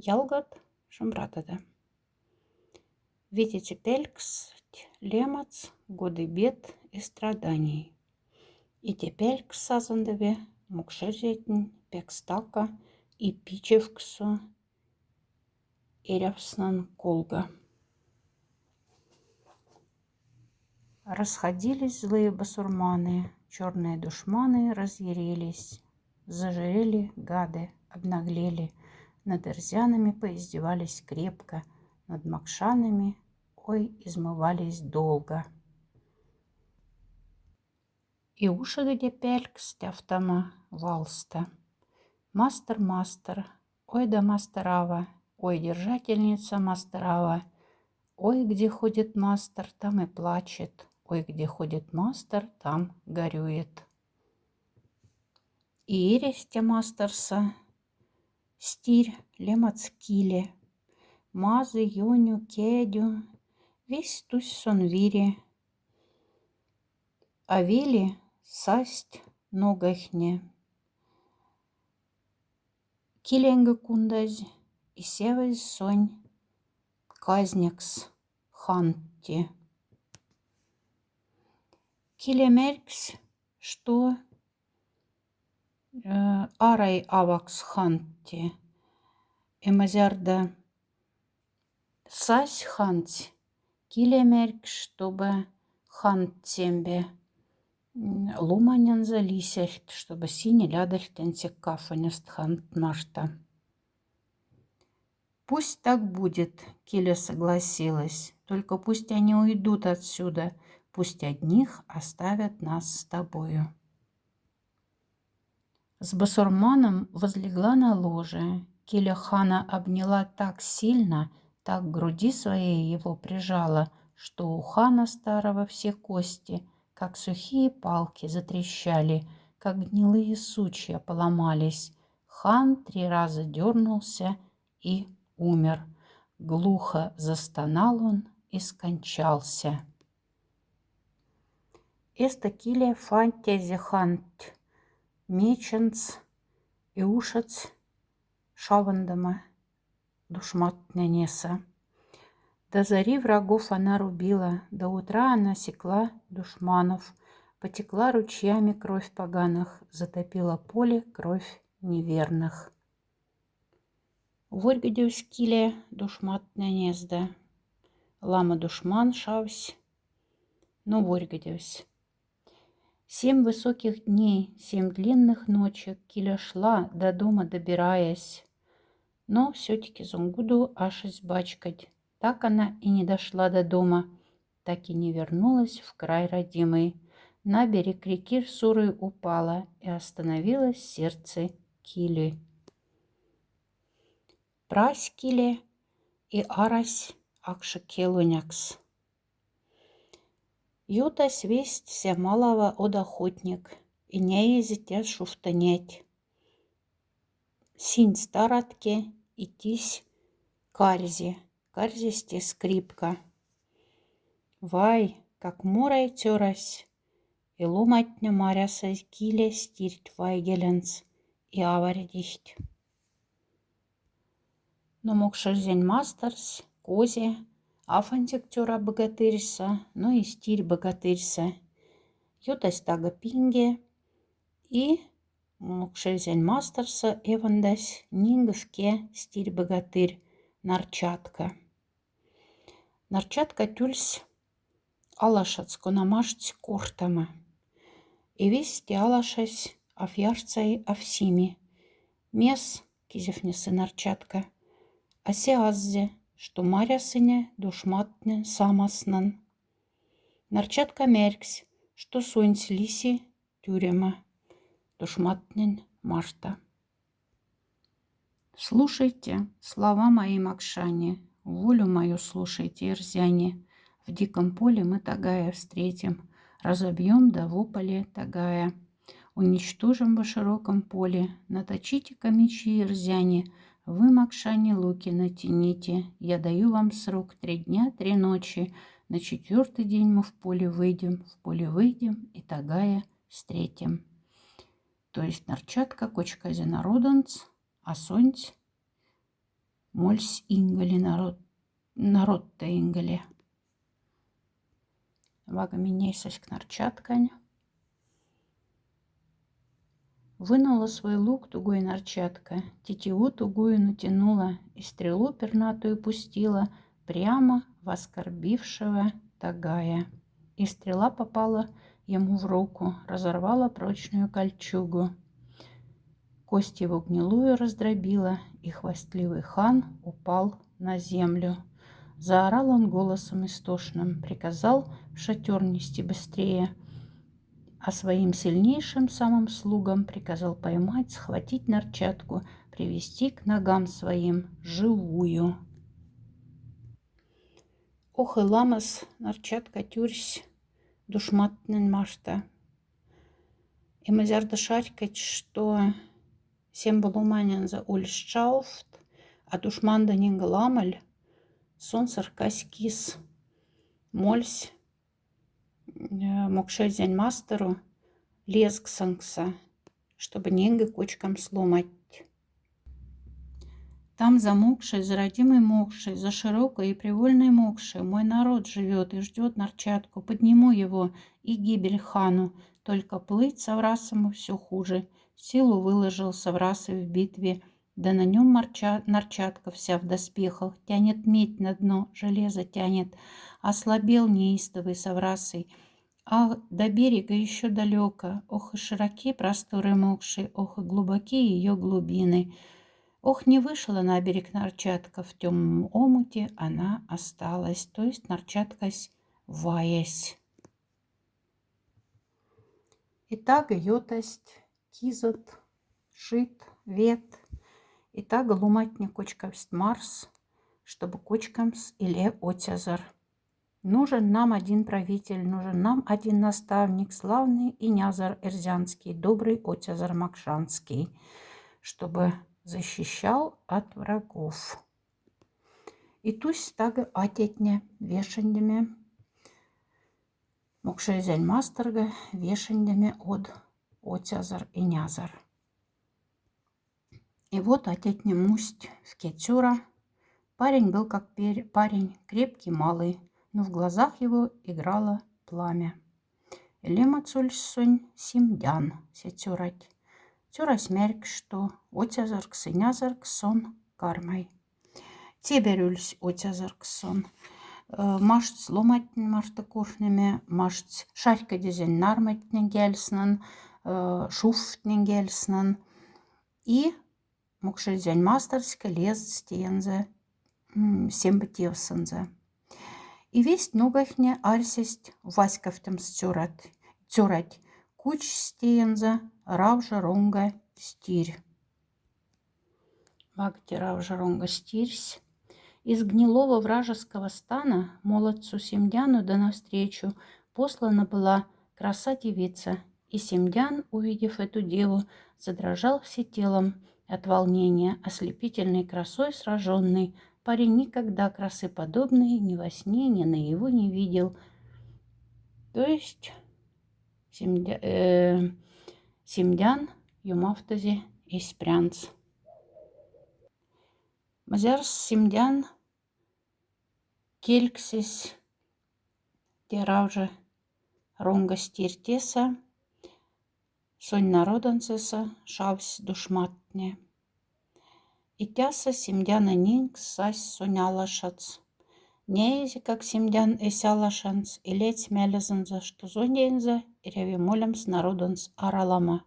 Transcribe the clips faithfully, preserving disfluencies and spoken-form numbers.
Ялгат Шумбратада. Ведь эти пялькст лемац годы бед и страданий. И те пялькст сазонда ве мукшер зятнень пяк стака и пичевксо эрявснон колга. Расходились злые басурманы, чёрные душманы разъярились, зажирели гады, обнаглели, над эрзянами поиздевались крепко, над мокшанами, ой, измывались долго. И ушеде пялькст тяфтама валста. Мастер, мастер, ой да мастер ава, ой, держательница мастер ава, ой, где ходит мастер, там и плачет, ой, где ходит мастер, там горюет. И эрясь те мастерса стирь лемац киле. Мазы, ёню, кядю, весь тусь сон вире. А вели састь ногахне. Киленге кундазь и сявезь сонь казнекс хантти. Киле мярксь, что, э, арай авакс хантти. Эма зярда сась хантсь, киле мярксь, чтобы хантт сембе, м, ломаненза лисельть, чтобы сине лядольть ансяк кафонест хантт марта. «Пусть так будет», — киле согласилась, — «только пусть они уйдут отсюда, пусть одних оставят нас с тобою». С басурманом возлегла на ложе, киле хана обняла так сильно, так к груди своей его прижала, что у хана старого все кости, как сухие палки, затрещали, как гнилые сучья поломались. Хан три раза дёрнулся и умер. Глухо застонал он и скончался. Эста киле фантязе хантт меченц и ушец шавындама душматтненеса. До зари врагов она рубила, до утра она секла душманов. Потекла ручьями кровь поганых, затопила поле кровь неверных. Ворьгодевсь киле душматтненезда. Лама душман шавсь, но ворьгодевсь. Семь высоких дней, семь длинных ночек киле шла до дома добираясь, но всё-таки зунгуду ашесь бачкать. Так она и не дошла до дома, так и не вернулась в край родимый. На берег реки Суры упала, и остановилось сердце киле. Прась киле и арась акше келунякс. Ютась весть сё малава од охотник, и няезе тяс шуфтонять. Синь старатке и тись карьзе, карьзесь те скрипка. Вай, как морай цёрась, и ломатне маряса киле стирть вайгеленц и аварьдихть. Но мокшэрзянь масторсь, козе, аф ансяк цёра богатырьса, но и стирь богатырьса. Ютась тага пинге, и мокшэрзянь масторса эвондась нинге вке стирь богатырь Нарчатка. Нарчатка тюльсь алашац, кона маштсь кортама. И весть те алашась аф ярсай, аф сими. Мес, кизефнесы Нарчатка, а сё аззе, што марясыне душматтнэ самаснон. Нарчатка мярксь, што сонсь лиси тюрема душматтнэнь марта. Слушайте слова мои, мокшане, волю мою слушайте, эрзяне. В диком поле мы тагая встретим, разобьём да в поле тагая. Уничтожим во широком поле, наточите-ка мечи, эрзяне, вы, мокшане, луки натяните. Я даю вам срок три дня, три ночи, на четвёртый день мы в поле выйдем, в поле выйдем и тагая встретим. То есть Нарчатка кочказе народонц, а сонсь мольсь ингали народ, народта ингали. Вага меняйсась к Нарчаткань. Вынула свой лук тугой Нарчатка, тетиву тугую натянула и стрелу пернатую пустила прямо в оскорбившего Тагая. И стрела попала ему в руку, разорвала прочную кольчугу. Кость его гнилую раздробила, и хвастливый хан упал на землю. Заорал он голосом истошным, приказал в шатёр нести быстрее, а своим сильнейшим самым слугам приказал поймать, схватить Нарчатку, привести к ногам своим живую. Ох и ламыс Нарчатка тюрсь душматнень марта. И мзярда шарькодь, что сембу ломаненза ульш чавт, а душманда нинге ламаль, сон сыркась кис. Мольсь, э, мокшэрзянь мастору лезксэнкса, чтобы нинге кочкамс ломать. Там за Мокшей, за родимой Мокшей, за широкой и привольной Мокшей мой народ живёт и ждёт Нарчатку. Подниму его и гибель хану. Только плыть Саврасому всё хуже. Силу выложил Саврасый в битве, да на нём Марча-, Нарчатка вся в доспехах, тянет медь на дно, железо тянет. Ослабел неистовый Саврасый. А до берега ещё далёко. Ох и широки просторы Мокши, ох и глубоки её глубины. Ох, не вышла на берег Нарчатка, в тёмном омуте она осталась, то есть Нарчаткась ваясь. И тагы ётасть кизот, шит, вет, и тагы ломатне кочкавсть марс, чтобы кочкамс иле Отязор. Нужен нам один правитель, нужен нам один наставник, славный инязор эрзянский, добрый Отязор мокшанский, чтобы защищал от врагов. И тусь тагы атятне вешендеме, мокшэрзянь масторга вешендеме од Отязор инязор. И вот атятне мусть в Кецюра. Парень был как пер-, парень, крепкий, малый, но в глазах его играло пламя. Лемоц ульсь сонь Симдян, се цёрать. Цёрась мярк, что Отязоркс инязоркс сон кармай. Теберь ульсь Отязоркс сон. Э, маштсь ломатнень марта куртнеме, маштсь шарькодезень нарматнень гяльснан, э, шуфтнень гяльснан. И мокшэрзянь масторське лездсь теензэ, м, сембе тевсэнзэ. И весть ногайхне арьсесть васькавтомс цёрат-, цёрать, кучсь теензэ равжа ронга стирь. Вакте равжа ронга стирьсь. Из гнилого вражеского стана молодцу Симдяну да навстречу послана была краса девица, и Симдян, увидев эту деву, задрожал всем телом от волнения, ослепительной красой сражённый. Парень никогда красы подобной ни во сне, ни наяву не видел. То есть Симдя-, э, Симдян юмавтозе эсь прянц. Мзярс Симдян кельксесь те равжа ронга стирь теса, сонь народонцеса шавсь душматне. И тяса Симдяна нинкс сась сонь алашац. Няизе, как Симдян эсь алашанц, и ледсь мялезонза, что зондянза эряви молемс народонц аралама.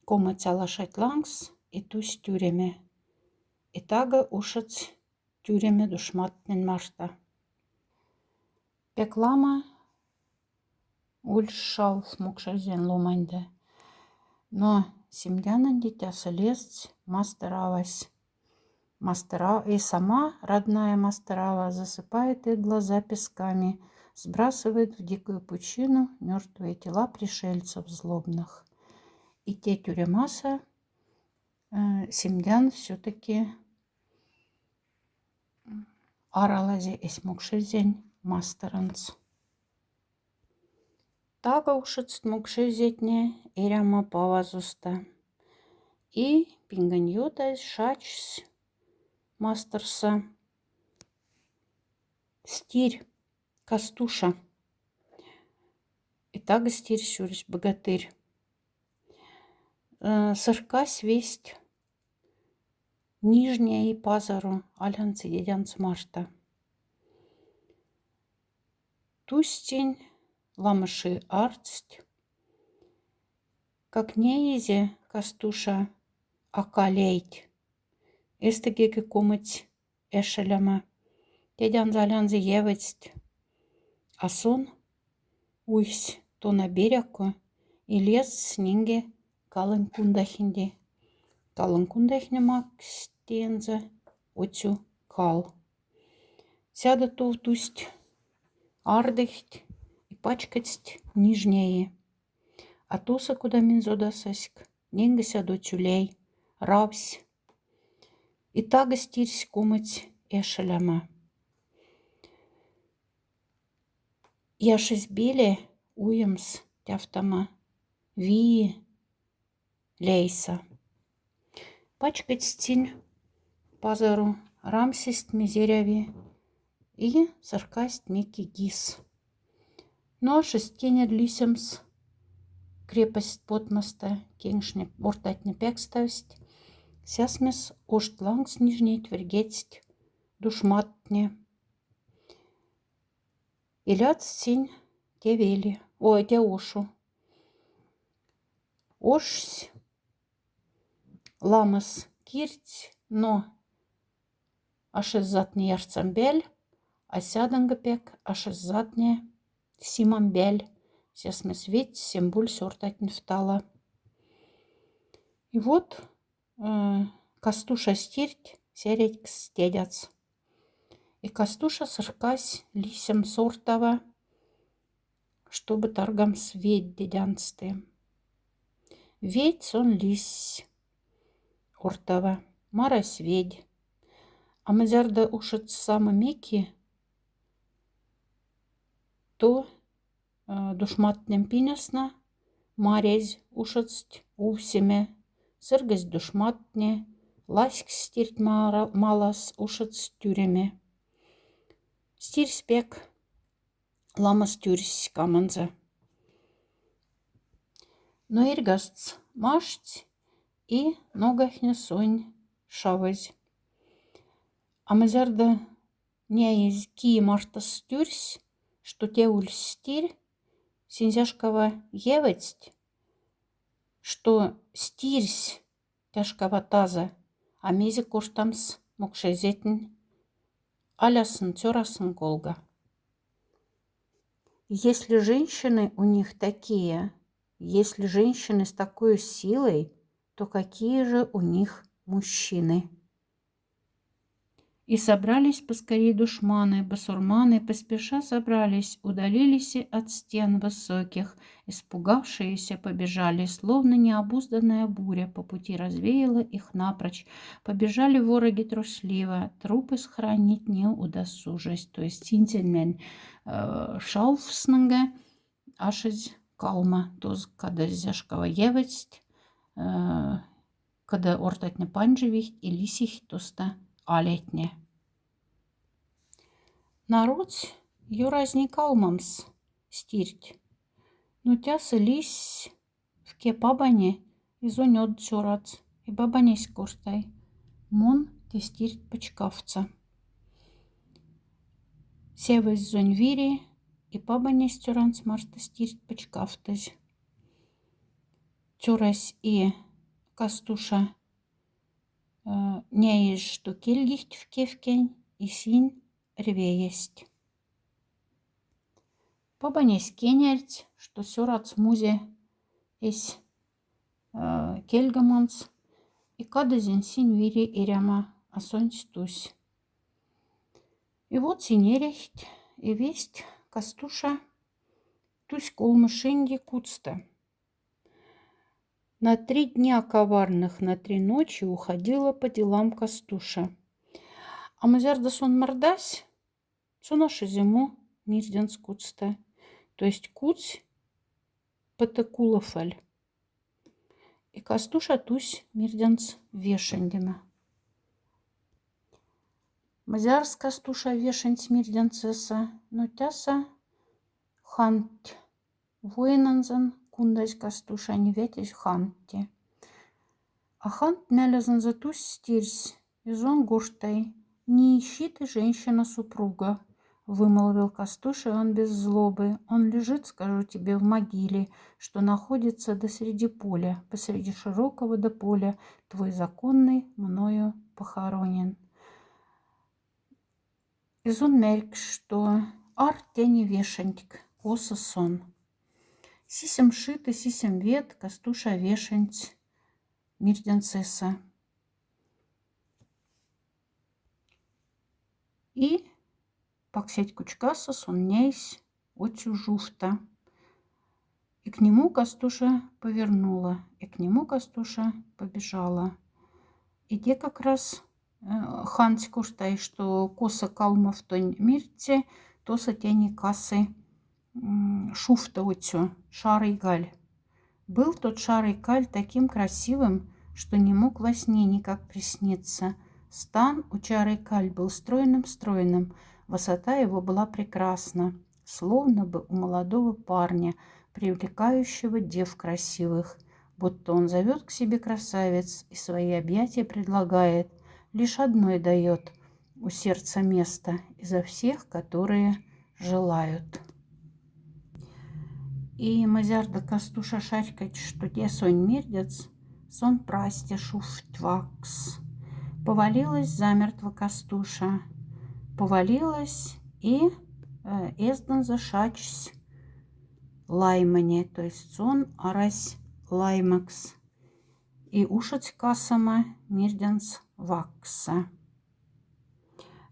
Комоц алашать лангс и тусь тюреме. И тага ушец тюреме душматнень марта. Пяк лама ульш шалф мокшэрзянь ломаньда. Но Симдянонди тяса лездсь мастор авась. Мастор а-, и сама родная мастор ава засыпает их глаза песками, сбрасывает в дикую пучину мёртвые тела пришельцев злобных. И те тюремаса, э, Симдян всё-таки аралазе эсь мокшэрзянь масторонц. Тага ушецт мокшэрзятне эряма павазоста. И пингонь ётазь шачсь масторса стирь, Костуша. И тагыс стирь сюресь, богатырь. Э, сыркась весть Нижнеи пазару, алянцы дедянц марта. Тусть синь, ламы шы артсть. Как неизе Костуша акалейть. Эсте геке комыц эшеляма. Дедянза-алянза еведсть. А сон уйсь тона беряко и лезсь нинге калонь кундахинди. Калонь кундахне макссть тенза оцю кал. Сяда тов тусть, ардыхть и пачкодсть Нижнеи. А туса, кода минь зодасаськ, нинге сядо тюлей, равсь. И тагыс стирьсь комыц эшеляма. Яшесь беле уемс тяфтама вии лейса. Пачкодсть синь пазару, рамсесть мезеряви и сыркасть мекки гис. Но ашесть кенер лисемс крепость потмоста, кеншне ортатне пякставсть. Сясмес ошт лангс Нижнейть вергедсть душматне. И лядсть синь те вели, ой, те ошу. Ошсь ламыс кирдсь, но ашезатне ярцамбяль, а сядынга пяк ашезатне симамбяль, сясмес ведь сембуль сёртатьн втала. И вот, э, Костуша стирть сярядькс тядяц. И Костуша сыркась лисемс ортава, чтобы таргамс ведь дедянсты. Ведь сон лиссь ортава, марась ведь. А мзярда ушедсь сама мекки, то, э, душматнем пинясна марязь ушедсть увсеме, сыргезь душматне, ласьксь стирть мара-, малас ушедсть тюреме. Стирьсь пяк ламыс тюрьсь камонза. Но эрьгастц маштсь и ногахне сонь шавозь. А мзярда няизь кии мартас тюрьсь, что те ульсь стирь, синь зяшкава еведсть, что стирьсь тяшкава таза, а мезе корхтамс мукшезетнь алясын, цёрасын колга. Если женщины у них такие, если женщины с такой силой, то какие же у них мужчины? И собрались поскорей душманы, басурмане, поспеша собрались, удалились от стен высоких, испугавшиеся побежали, словно необузданная буря по пути развеяла их напрочь. Побежали вороги трусливо, трупы схоронить не удосужились. То есть синь сельмень, э, шалфснынга ашезь калма, тоз кадазь зяшкава еведсть, э, када ортатне панжевихть и лисихть тоста алятне. Народсь ёразь не калмамс стирть, но тяса лиссь вке пабане и зонь од цёрац, и бабанесь корхтай: мон те стирть пачкафтса. Сявозь зонь вири, и пабанесь цёранц марта стирть пачкафтозь. Цёрась и Костуша, э, няизь, что кельгихть вке-вкень, и синь рвеесть. Пабанесь кенярть, что сёрац музе эсь, э, кельгомонц, и кадазень синь вири эряма, а сонсь тусь. И вот синь эряхть, и весть Костуша тусь колмы шенди кутста. На три дня коварных, на три ночи уходила по делам Костуша. А мзярда сон мордась, сон ашезь му мирденц кутста. То есть кутсь пата кулофаль. И Костуша тусь мирденц ве шендеме. Мзярс Кастуша вешенть мирденсэсӧ, но тяса ханть воинэнзэн кундазь Кастушань ветесь хантти. А хант нялезэнзэ тусь, стирсь, и зон гожтай: «Не ищи ты, женщина, супруга», — вымолвил Кастуша, и он без злобы: «Он лежит, скажу тебе, в могиле, что находится до среди поля, посреди широкого до поля, твой законный мною похоронен». И зон мярк, что ар тяни вешенть, косо сон. Сисем шиты, сисем вет Кастуша вешенть мирденсэсӧ. И паксять кучкаса сон няйсь отсю жувта. И к нему Кастуша повернула, и к нему Кастуша побежала. И те как раз, э, ханть кожтай, что косо калмавтонь мирдтсэ, тосо тяни касы, м, шувта отсю, шарый каль. Был тот шарый каль таким красивым, что не мог во сне никак присниться. Стан у шарый каль был стройным-стройным, высота его была прекрасна, словно бы у молодого парня, привлекающего дев красивых, будто он зовёт к себе красавиц и свои объятия предлагает, лишь одной даёт у сердца место изо всех, которые желают. И мзярда Кастуша шарькодь, что те сонь мирдец, сон прасте шувтвакс. Повалилась замертво Кастуша. Повалилась и, э, эздонза шачсь лаймоне, то есть сон арась лаймокс. И ушедсь касома мирденц ваксса.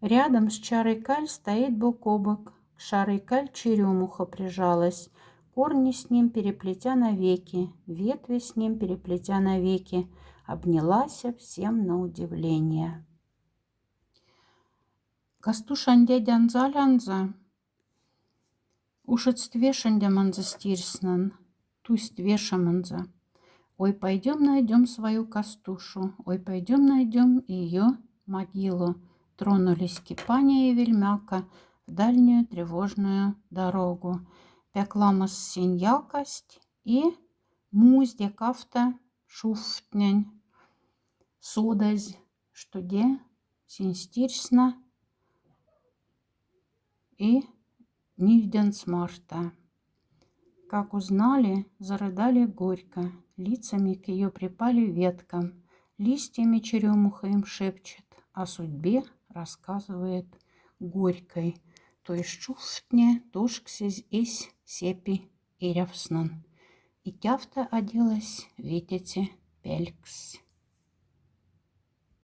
Рядом с шарой каль стоит бок о бок, к шарой каль черёмуха прижалась, корни с ним переплетя навеки, ветви с ним переплетя навеки, обнялася всем на удивление. Кастушань дядянза Алянза ушедсть вешендямонза стирснан, тусть вешемонза. Ой, пойдём найдём свою Кастушу, ой, пойдём найдём её могилу. Тронулись Кипаня и Вельмяка в дальнюю тревожную дорогу. Пяк ламос синь якасть и музде кафта шуфтнянь содазь, что де синь стирсна и нильденц марта. Как узнали, зарыдали горько, лицами к её припали веткам, листьями черёмуха им шепчет, о судьбе рассказывает горькой. То есть шуфтне тошксезь эсь сепи эрявснан. И тяфта оделась ветеце пялькс.